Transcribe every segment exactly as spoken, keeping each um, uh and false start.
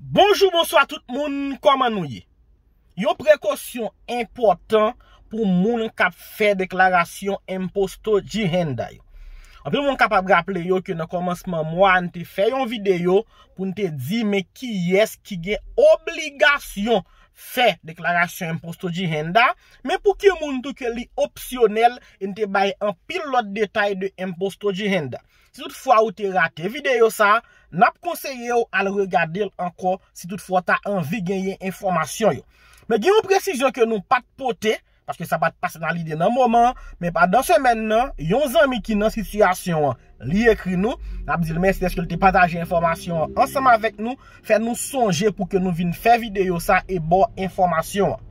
Bonjou, bonswa tout moun, kòman nou ye? Yon prekosyon enpòtan pou moun k ap fè deklarasyon imposto di renda yo. Anpil moun kapab raple yo ke nan kòmansman mwa a, n te fè yon videyo pou n te di men kiyès ki gen obligasyon fè deklarasyon imposto di renda, men pou ki moun tou ke li opsyonèl, e n te bay anpil lòt detay de imposto di renda. Si toutfwa ou te rate videyo sa, n ap konseye w al regade l ankò si toutfwa w ta anvi genyen enfòmasyon yo. Men gen yon presizyon ke nou pa t pote, paske sa pa t pase nan lide nan moman an, men pandan semèn nan, yon zanmi ki nan sitiyasyon an, li ekri nou, n ap di l mèsi dèske l te pataje enfòmasyon an ansanm avèk nou, fè nou sonje pou ke nou vin fè videyo sa e ba w enfòmasyon an.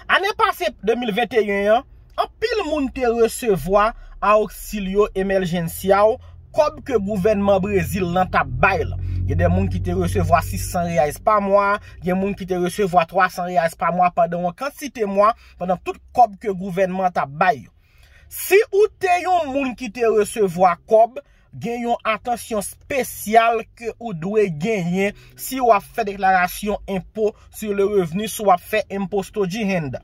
Ane pase, de mil venteyen an, anpil moun te resevwa Auxílio Emergencial, kòb ke gouvènman Brezil lan t ap bay la. Gen de moun ki te resevwa sis san reais pa mwa, gen moun ki te resevwa twa san reais pa mwa pandan yon kantite mwa, pandan tout kòb ke gouvènman an t ap bay yo. Si ou te yon moun ki te resevwa kòb, gen yon atansyon espesyal ke ou dwe genyen si w ap fè deklarasyon enpo sur le revenu, si w ap fè imposto di renda.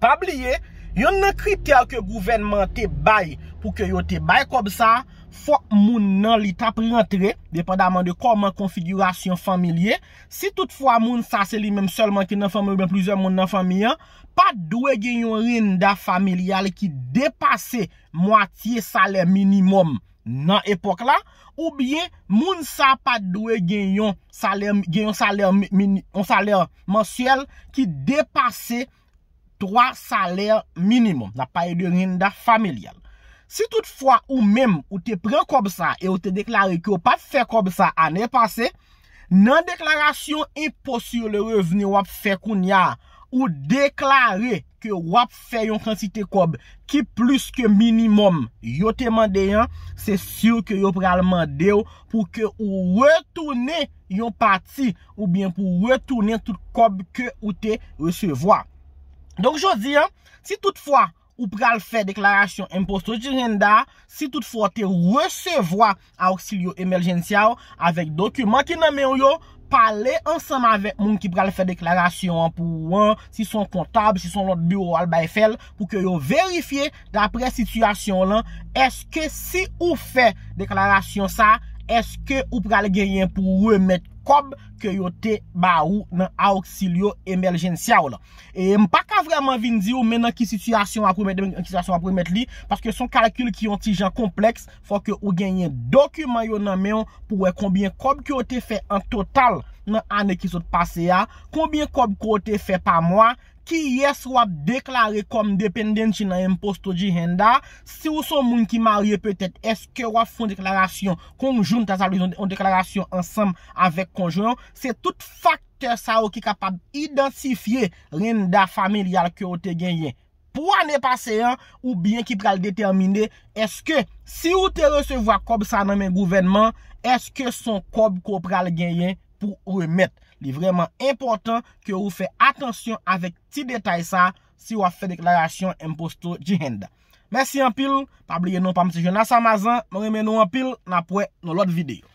Pa bliye, yonn nan kritè ke gouvènman an te bay pou ke yo te bay kòb sa, fòk moun nan li t ap rantre, depandaman de kòman konfigirasyon fanmi l ye. Si toutfwa moun sa se li menm sèlman ki nan fanmi oubyen plizyè moun nan fanmi an, pa t dwe gen yon renda familyal ki depase mwatye salè minimòm nan epòk la, oubyen moun sa pa t dwe gen yon salè, gen yon salè mi-, mini-, yon salè mansyèl ki depase twa salè minimòm. N ap pale de renda familyal. Si toutfwa ou menm ou te pran kòb sa e ou te deklare ke w p ap fè kòb sa ane pase, nan deklarasyon impo sur le revenu w ap fè kounye a, ou deklare ke w ap fè yon kantite kòb ki plis ke minimòm yo te mande an, se si ke yo pral mande w pou ke ou retounen yon pati oubyen pou retounen tout kòb ke ou te resevwa. Donk, jodi a, si toutfwa ou pral fè deklarasyon imposto di renda, si toutfwa w te resevwa Auxílio Emergencial avèk dokiman ki nan men w yo, pale ansanm avèk moun ki pral fè deklarasyon an pou ou an, si se yon kontab, si se yon lòt biwo w al bay fè l, pou ke yo verifye, daprè sitiyasyon w lan, èske si ou fè deklarasyon sa, èske ou pral genyen pou remèt kòb ke yo te ba ou nan Auxílio Emergencial lan. E m pa ka vrèman vin di w men nan ki sitiyasyon w ap remèt, nan ki sitiyasyon w ap remèt li, paske se yon kalkil ki yon ti jan konplèks, fò ke ou genyen dokiman yo nan men w pou wè konbyen kòb ke w te fè an total nan ane ki sot pase a, konbyen kòb ke w te fè pa mwa, kiyès w ap deklare kòm dependente nan imposto di renda, si w se yon moun ki marye petèt, èske w ap fè yon deklarasyon konjwenta, sa vle di yon deklarasyon ansanm avèk konjwen w, se tout faktè sa yo ki kapab idantifye renda familyal ke w te genyen pou ane pase an, oubyen ki pral detèmine èske si w te resevwa kòb sa nan men gouvènman, èske se yon kòb ke w pral genyen pou remèt. Li vrèman enpòtan ke ou fè atansyon avèk ti detay sa si w ap fè deklarasyon imposto di renda. Mèsi anpil, pa bliye non pa m se Jonas Amazan, mwen renmen nou anpil, n ap wè nan lòt videyo.